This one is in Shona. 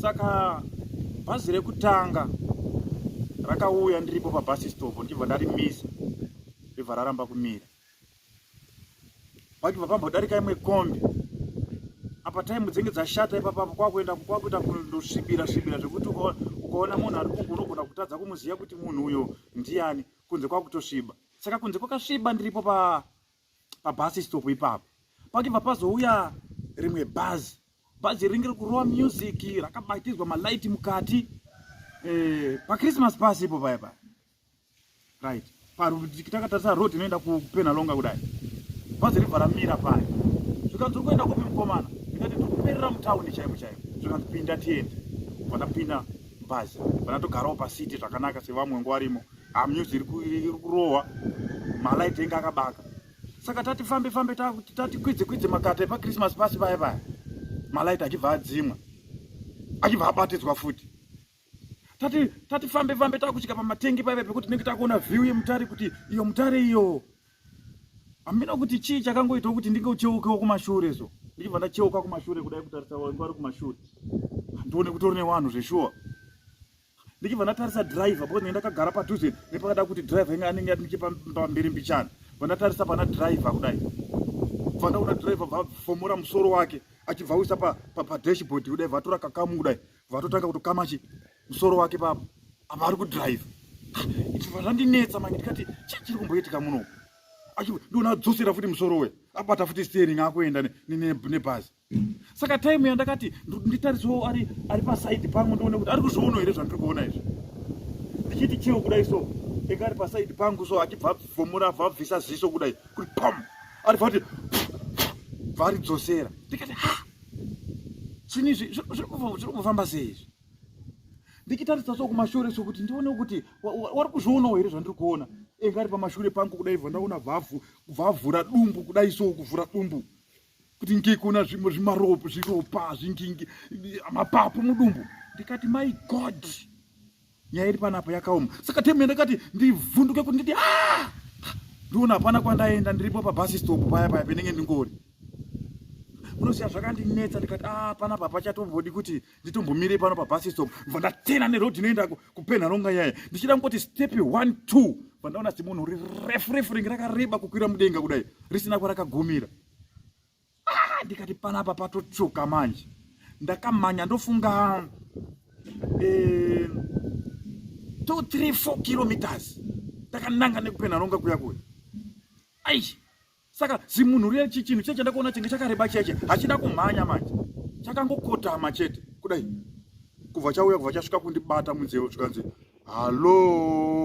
Saka bhazi rekutanga rakauya ndiripo pabus stop ndichibva ndarimisa ribva raramba kumira. Pachibva pambodarika imwe kombi apa time dzinge dzashata ipapapo kwakuenda kwakuita kundosvibira svibira zvekuti ukaona munhu ari kuku unogona kutadza kumuziva kuti munhu uyo ndiani kunze kwakutosviba. Saka kunze kwakasviba ndiripo pa pabus stop ipapo pakibva pazouya rimwe bhazi bhazi ringe rikurova music rakabatidzwa malight mukati eh, pachristmas pasi ipo paya paya right takatarisa road inoenda kupenalonga kudai bhazi ribva ramira paya zvikanzi uri kuenda kupi mukomana ndikati tiri kuperera mutauni chaimo chaimo zvikanzi pinda tiende bva ndapinda bhazi bva ndatogarawo pasiti zvakanaka sevamwe nguva rimo Amusic iri kurohwa malight enge akabaka saka tati fambe fambe tati kwidze kwidze makata epachristmas pasi paya paya malight achibva adzimwa achibva abatidzwa futi tati tati fambe fambe takusvika pamatengi paiva pekuti tinenge takuona view yemutare kuti iyo mutare iyo hamina kuti chii chakangoitawo kuti ndinge ucheukewo kumashure so ndichibva ndacheuka kumashure kudai kutarisa vangu vari kumashure handione kutori nevanhu zveshuwa ndichibva ndatarisa driver because ndenge ndakagara padhuze nepakada kuti driver inge anenge andichi pamberi mbichana bva ndatarisa pana driver kudai bva ndaona driver bvafomora musoro wake achibva auisa padashboard pa, pa kudai vatora kakamu kudai vatotanga kutokama chi musoro wake pa apa ari kudriver ichibva zvandinetsa manje ndikati chii chiri kumboitika muno ndiona adzosera futi musoro uya abata futi steering akuenda nebhazi saka time yandakati nditarisewo ari ari pasaidi pangu ndione kuti ari kuzvionawo here zvandiri kuona izvi ndichiti cheo kudai so enge ari pasaidi pangu so achibva abvomora abva abvisa ziso kudai kuti pam ari bva kuti bva aridzosera ndikati ha zvinhu izvi zviri kufamba sei izvi ndichitarisa so kumashure so kuti ndione kuti wari kuzvionawo here zvandiri kuona enge ari pamashure pangu kudai bva ndaona vhavhu kubva avhura dumbu kudai so kuvhura dumbu kuti ngekuna zvimwe zvimaropa zviropa zvingingi mapapu mudumbu ndikati my god nyaya iri panapa yakaoma saka teme ndakati ndivhunduke kuti nditi ah! ndiona hapana kwandaenda ndiripo pabus stop paya paya penenge ndingori unoziva zvakandinetsa ndikati a ah, panapa hapachatombodi kuti nditombomire pano pabus stop bva ndatena neroad inoenda kupenharonga yaya ndichida kungoti step one two bva ndaona zimunhu rirefu refu ringe rakareba kukwira mudenga kudai risina kwarakagumira ah, ndikati panapa patotsvuka manje ndakamhanya ndofunga eh, 2 3 4 kilometers ndakananga nekupenharonga kuya kuya ai saka zimunhu riya chinhu chiya chandakaona chinge chakareba chiya chiya hachina kumhanya manje chakangokotama chete kudai kubva chauya kubva chasvika kundibata munzeve zvikanzi hallo.